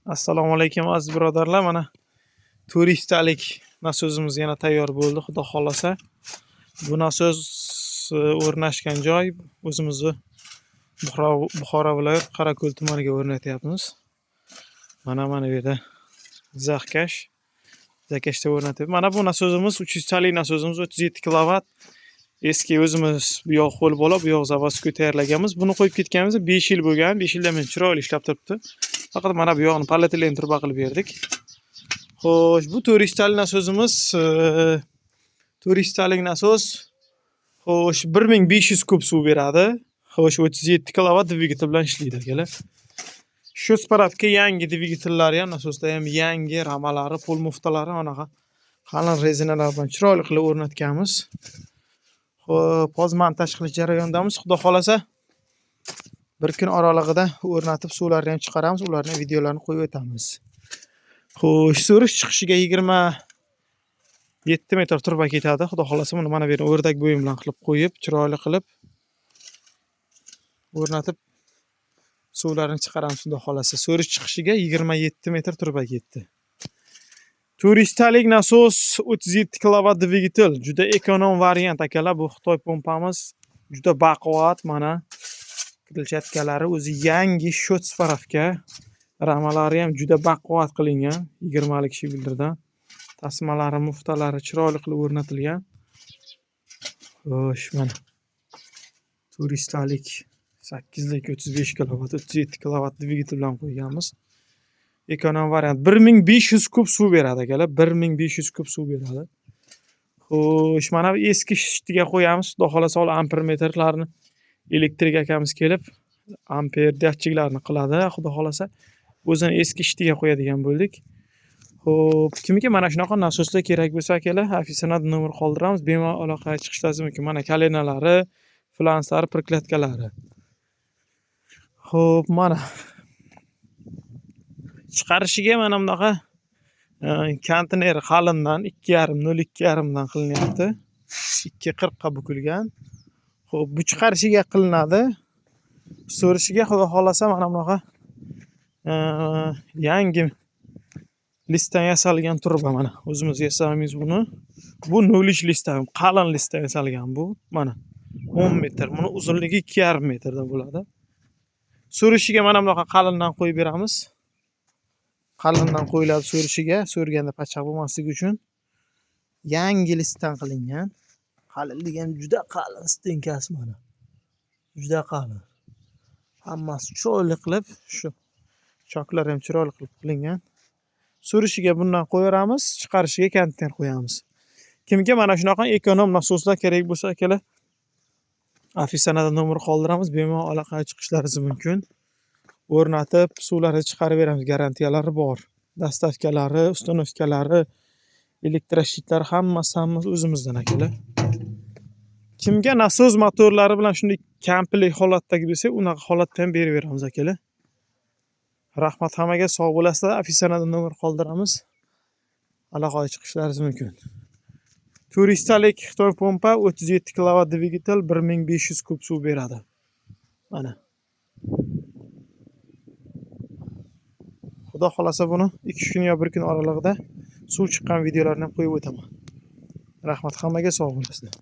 Assalomu alaykum, aziz birodarlar. Mana turistalik nasozimiz yana tayyor bo'ldi, xudo xohlasa. Bu nasos o'rnashgan joy o'zimizni Buxoro viloyat Qorako'l tumaniga o'rnatyapmiz. Mana bu yerda zaxkash, zakashda o'rnatyapmiz. Mana bu nasozimiz 300 talik nasozimiz, 37 kilovat. Eski o'zimiz bu yoq qo'l bola, bu yoq заводской tayyorlaganmiz. Buni qo'yib ketganimizda 5 yil bo'lgan. 5 yildan beri chiroyli ishlab turibdi. Faqat mana bu yog'ini polietilen truba qilib berdik. Xo'sh, bu turistalik nasozimiz, turistalik nasos, xo'sh, 1500 kub suv beradi. Xo'sh, 37 kilovat dvigatel bilan ishlaydi, akalar. Shu sparabka yangi dvigatellari ham, nasoslar ham yangi, ramalari, pol muftalari anaqa qalin rezinalar bilan chiroyli qilib o'rnatganmiz. Xo'p, hozir montaj qilish jarayonidamiz. Xudo xolasa, bir kun oralig'ida o'rnatib, suvlarni ham chiqaramiz, ularni videolarini qo'yib o'tamiz. Xo'sh, so'rish chiqishiga 27 metr truba ketadi. Xudo xolasa, buni mana bu yerni o'rdak bo'yim bilan qilib qo'yib, chiroyli qilib o'rnatib, suvlarni chiqaramiz, xudo xolasa. So'rish chiqishiga 27 metr truba ketdi. Turistalik nasos, 37 kilovat dvigatel, juda ekonom variant, akalar. Bu Xitoy pompamiz juda baquvvat, mana крыльчатка lari o'zi yangi, счет справка, ramalari ham juda baquvvat qilingan, 20lik shibildirdan. Tasmalari, muftalari chiroyli qilib o'rnatilgan. Xo'sh, mana turistalik 8lik 35 kilovat, 37 kilovat dvigatel bilan qo'yganmiz. Ekonom variant 1500 kub suv beradi, akalar, 1500 kub suv beradi. Xo'sh, mana bu eski shitiga qo'yamiz. Xudo xolasa, hozir ampermetrlarni elektrik akamiz kelib amper datchiklarni qiladi, xudo xolasa. O'zini eski shitiga qo'yadigan bo'ldik. Xo'p, kimga mana shunaqa nasoslar kerak bo'lsa, akalar, ofisinada nomer qoldiramiz, bemalol aloqaga chiqishlaringiz mumkin. Mana коленалari, flanslari, прокладка lari. Xo'p, mana chiqarishiga mana bunaqa konteyner qalindan 2,5, 0,2,5 dan qilinyapti. 2,40 ga bukilgan. Xo'p, bu chiqarishiga qilinadi. So'rishiga, xudo xolasa, mana bunaqa yangi listdan yasalgan truba, mana o'zimiz yasamaymiz buni. Bu 0,3 listdan, qalin listdan yasalgan bu. Mana 10 metr. Buni uzunligi 2,5 metrdan bo'ladi. So'rishiga mana bunaqa qalindan qo'yib beramiz. Qalindan qo'yiladi so'rishiga, so'rganda pachoq bo'lmasligi uchun. Yangi listdan qilingan. Qalinligi ham juda qalin, стенка si mana. Juda qalin. Hammasi chiroyli qilib, shu choklar ham chiroyli qilib qilingan. So'rishiga bundan qo'yaveramiz, chiqarishiga konteyner qo'yamiz. Kimga mana shunaqa ekonom nasoslar kerak bo'lsa, akalar, ofisanada nomer qoldiramiz, bemalol aloqaga chiqishlaringiz mumkin. O'rnatib, suvlarni chiqarib beramiz, garantiyalari bor. Доставка lari, установка lari, электрощит lar hammasi, hammasi o'zimizdan, akalar. Kimga nasos motorlari bilan shunday komplekt holatdagi bo'lsa, unaqa holatda ham berib beramiz, akalar. Rahmat hammaga, sog' bo'lasizlar. Ofisanada nomer qoldiramiz. Aloqaga chiqishlaringiz mumkin. Turistalik Xitoy pompa, 37 kilovat dvigatel, 1500 kub suv beradi. Mana. Xudo xolasa, buni 2 kun yo 1 kun oralig'ida suv chiqqan videolarni ham qo'yib o'taman. Rahmat hammaga, sog' bo'lasizlar.